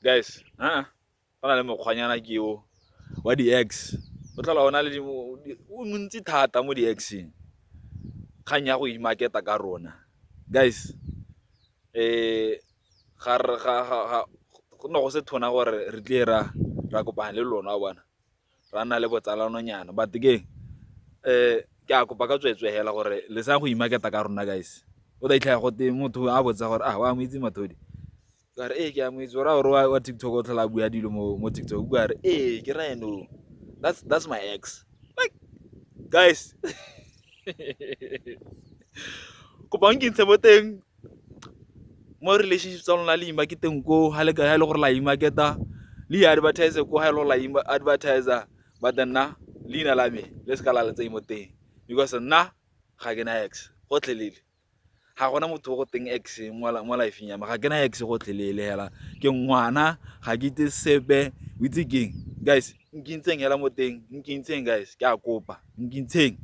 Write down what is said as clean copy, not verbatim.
Guys, aa go na le mokgwanyana ke o wa di-ex, o tlhola o na le o montsi thata mo di-ex-eng. Kgang ya go imaketa ka rona guys, ga re ga go ne go se thona gore re tle ra kopana le lona wa bona, ra nna le botsalanonyana. But ke ke a kopa ka tsweetswe hela gore le sa go imaketa ka rona guys. O tla itlhela gote motho a botsa gore a wa mo itse Mathodi, ka re ee ke a mo itse, o raya gore wa TikTok o tlhola a bua dilo mo TikTok, ka re ee ke raya eno, that's my ex. Like guys, kopa nkintshe mo teng mo relationship tsa lona le imaketeng ko, ha le ha e le gore la imaketa le i-advertise ko, ha e le gore la advertise, but nna leina la me le seka la le tseye mo teng, because nna ga ke na ex gotlhelele. Ga gona motho o go teng ex mo life-eng ya me, ga ke na ex gotlhelele hela, ke ngwana ga ke itse sepe. O itse keng guys, nkintsheng hela mo teng, nkintsheng guys, ke a kopa, nkintsheng.